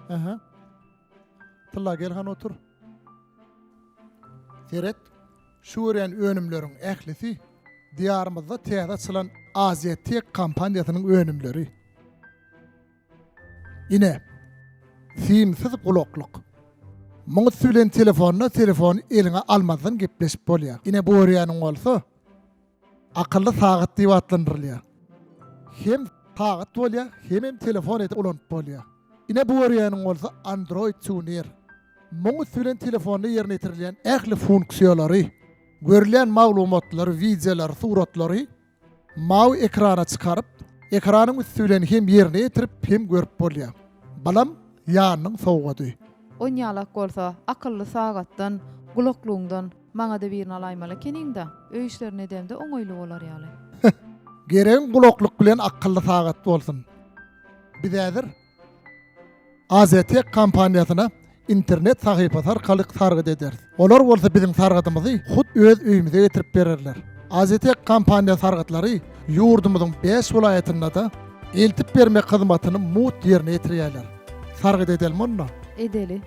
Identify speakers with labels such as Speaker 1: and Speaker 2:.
Speaker 1: Aha. Tylla gel hany otur. Seret, şu görýän önümleriň ählisi Diýarymyzda täze açylan Aziýa Tek kompaniýasynyň önümleri. Ine, simsiz gulaklyk. Muň üsti bilen telefonda telefony eliňe almazdan gepleşip bolýar. Ine bu görýäniň bolsa akylly sagat diýip atlandyrylýar. Hem sagat bolýar, hemem telefon edip ulanyp bolýar. Ine bu görýäniň bolsa Android tuner. Muň üsti bilen telefonda ýerine ýetirilýän ähli funksiýalary, görülýän maglumatlary, wideolary, suratlary mawy ekrana çykaryp, ekranyň üsti bilen hem ýerine ýetirip, hem görüp bolýar. Balam ýanynyň sowgady.
Speaker 2: Onýalak bolsa, akylly sagatdan, gulaklygyňdan maňa-da birini alaýmaly ekeniň-dä. Öý işlerini edemde oňaýly bolar ýaly.
Speaker 1: Geregiň gulaklyk bilen akylly sagat bolsun. Biz häzir Aziatek kompaniýasyna internet sahypasy arkaly sargyt ederis. Olar bolsa biziň sargydymyzy hut öz öýümize getirip bererler. Aziatek kompaniýa sargytlary ýurdumyzyň bäş welaýatynda-da eltip bermek hyzmatyny mugt ýerine ýetirýärler. Sargyt edelimi onda?
Speaker 2: Edeli.